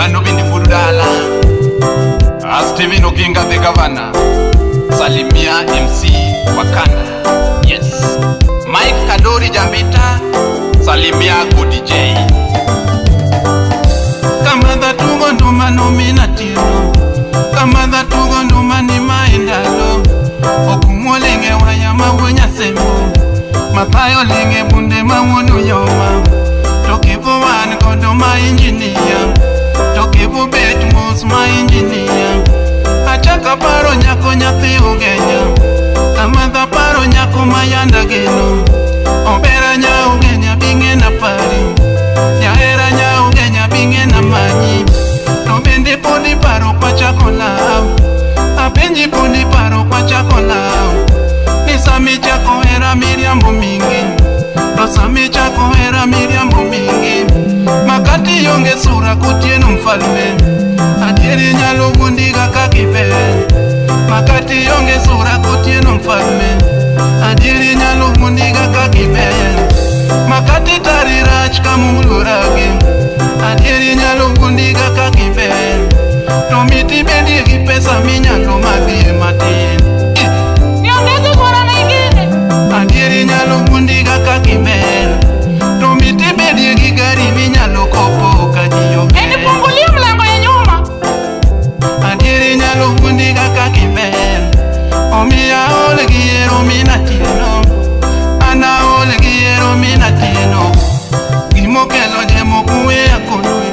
Mano bende wuod dala. Steven Oginga the governor. Salimia MC Wakanda. Yes. Mike Kadori Jambita. Salimia Godi J. Kamadha tugo nduma nomina tieno. Kamadha tugo nduma ni maendalo. Okumwolinge waya mawuo nyasemo. Mathayo linge bunde mawuon uyoma. To kivu wan godo ma injinia. To kivu bet mos ma injinia. Achaka paro nyako nyathi Ugenya. Kamadha paro nyako mayanda geno. Obera nya Ugenya bing'e na pari. Nyahera nya Ugenya bing'e na manyi. To bende podi paro kwachako law. Apenji podi paro kwachako law. Ni sami chako hera miriambo mingi. To sami chako hera miriambo mingi. Makati onge sura kotieno mfalme. Adieri nyalo wuondiga kaka iber. Makati onge sura kotieno mfalme. Adieri nyalo wuondiga kaka iber. Makati tari rach kamuloragi. Adieri nyalo wuondiga kaka iber. To miti bedie gi pesa minyalo madhie matin. Niongeze bora ingine. Adieri nyalo wuondiga kaka iber. To miti bedie gi gari minyalo kopo ka ji ober. Nifungulie mlango ya nyuma. Adieri nyalo wuondiga kaka iber. Omiya aol gi hero mina tieno. An aol gi hero mina tieno. Gimokelo jemo kuweya kodwe.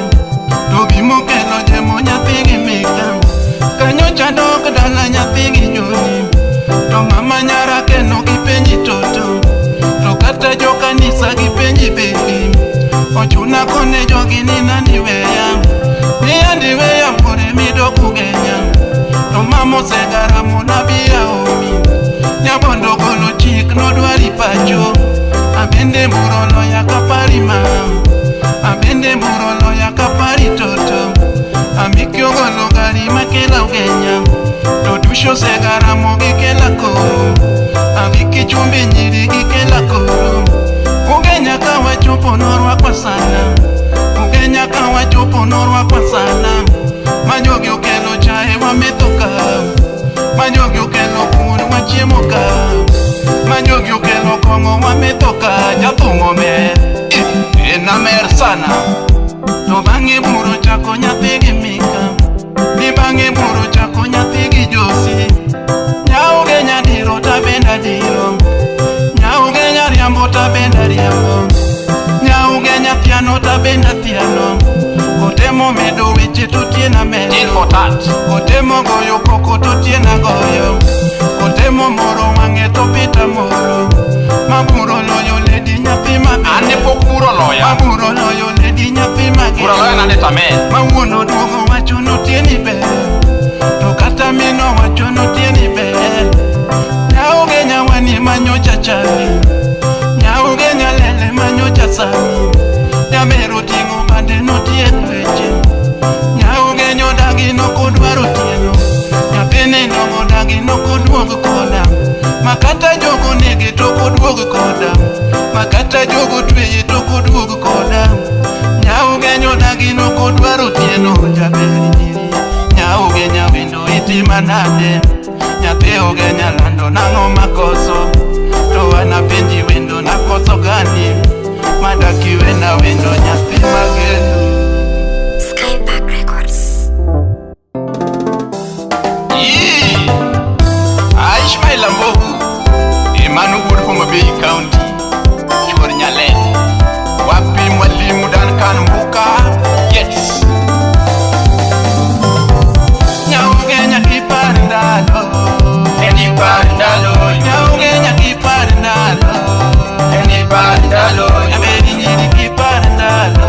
To gimokelo jemo nyathi gi mika. Kanyocha dok dala nyathi gi joni. To mama nyara keno gi penji toto. To kata jokanisa gi penji bebi. Ochuna kone jogi ni nani weya. Ni andi weya pore midok Ugenya. To mama osegaramo nabia omi. Nyabondo golo chik nodwari pacho. Abende buro loya kapari ma. Abende buro loya kapari toto. Amiki ogolo gari makela Ugenya. To dusho osegaramo gikela koro. Aviki chumbi nyiri gikela koro. Ugenya ka wachopo norwakwa sana. Ugenya ka wachopo norwakwa sana. Majogi okelo chae wametho ka. Majogi okelo kuon wachiemo ka. Majogi okelo kong'o wametho ka. Jathung'o mer. En amer sana. To bang'e buro chako nyathi gi mika. Ni bang'e buro chako nyathi gi josi. Nya Ugenya diro tabenda diro. Nya Ugenya riambo tabenda riambo. Nya Ugenya thiano tabenda thiano. Otemo medo weche to tiena medo. Tit for tat. Otemo goyo koko to tiena goyo. Otemo moro wang'e to pita moro. Maburo loyo ledi nyathi An ne maber. pok buro loya. Maburo loyo ledi nyathi Buro loya mager. nade tamer. Mawuon oduogo wacho notieni ber. To kata mino wacho notieni ber. Nya Ugenya wanie manyocha chami. Nya Ugenya lele manyocha sami. Nyamer oting'o bade notiek weche. Nya Ugenya odagi nokodwaro tieno. Nyathini nogodagi nokoduog koda. Makata jogo nege tokoduog koda. Makata jogo tweye tokoduog koda. Nya Ugenya odagi nokodwaro tieno jaber nyiri. Nya Ugenya wendo itima nade. Nyathi Ugenya lando nang'o makoso. To an apenji wendo nakoso gani. Madaki wena wendo nyathi mageno. Skypark Records. Yee! Ishmael Ambogu, Emanu wuod Homa Bay County, chuor Nyalende. Wapi mwalimu Duncan Mbuka? Yes. Nya Ugenya kipar ndalo. Enipar ndalo. Nya Ugenya kipar ndalo. Enipar ndalo. Nyabedi nyiri kipar ndalo.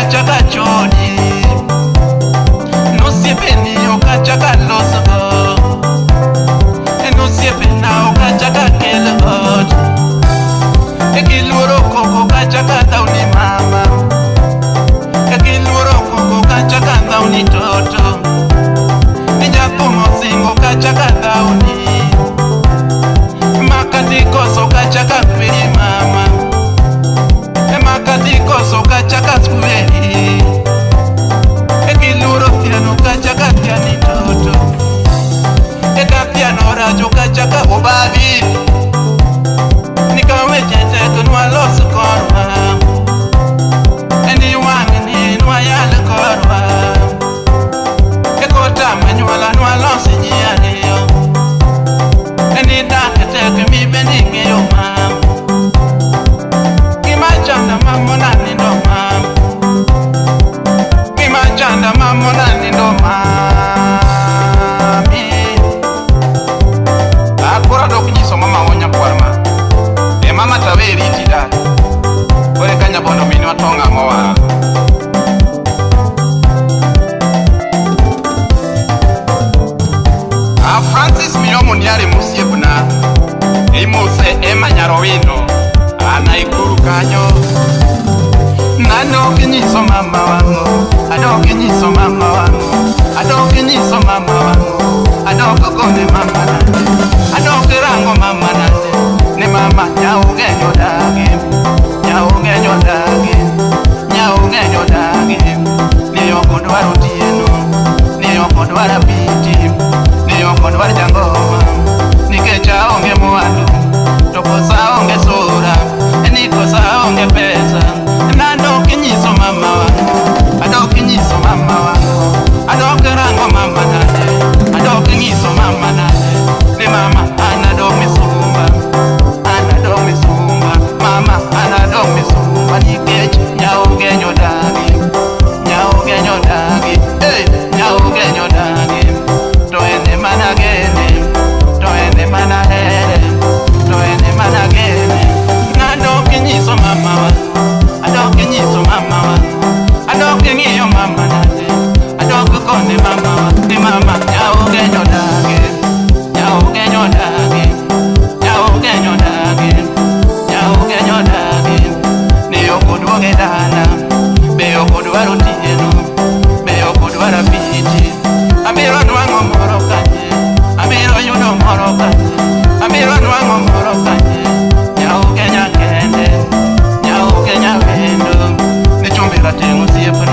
okachaka chodi. Nosiepeni okachaka losogo. Nosiepena okachaka kel ot. Giluoro koko kachaka dhawni mama. Giluoro koko kachaka dhawni toto. Ni jathum osingo kachaka dhawni. Makati koso kachaka kweri mama. Makati koso kachaka kweri. Giluoro thiano kachaka thiani toto. Eka thiano racho kachaka obadi. Nikaweche tek nwalos korwa. Ni wang'ni nwayal korwa. Ekota manyuola nwalos ji ariyo. Ni dak tek mibe ning'eyo mam. Gima chanda mamona nindo mam. Gima chanda mamona nindo mami. Akoro adok nyiso mama wa nyakwar ma. E mama tawe riti da. Kore ka nyabondo minwa to ng'ama owalo. A Francis Miyomo Niare mosiepna. Imose Emma Nyarowino. An Nakuru kanyo. Nadok nyiso mama wang'o, adok nyiso mama wang'o, adok nyiso mama wang'o, adok gone mama nade, adok rango mama nade, ni mama nyaugenyo dagi, nyaugenyo dagi, nyaugenyo dagi, ni ok odwar otieno, ni ok odwar apiti, ni ok odwar jangoma, nikech aonge mwandu, to kosa aonge sura, ni kosa aonge pesa. Nadok nyiso mama wang'o, adok nyiso mama wang'o, adok rango mama nade, adok nyiso mama nade, ni mama an adok misumba, an adok misumba, mama an adok misumba nikech nyaugenyo dagi, nyaugenyo dagi, eh, nyaugenyo dagi, to en ema nagene, to en ema nahere, to en ema nagene. Nadok nyiso mama wa, adok nyiso mama wa, adok ng'iyo mama nade, adok kone mama wa, ni mama nyaugenyo dagi, nyaugenyo dagi, nyaugenyo dagi, nyaugenyo dagi, ni ok oduoge dala, be ok odwar otieno, be ok odwar apiti. Abiro nwang'o moro kanye, abiro yudo moro kanye, abiro nwang'o moro kanye, nyaugenya kende, nyaugenya wendo, ni chumbi rateng' osiepna.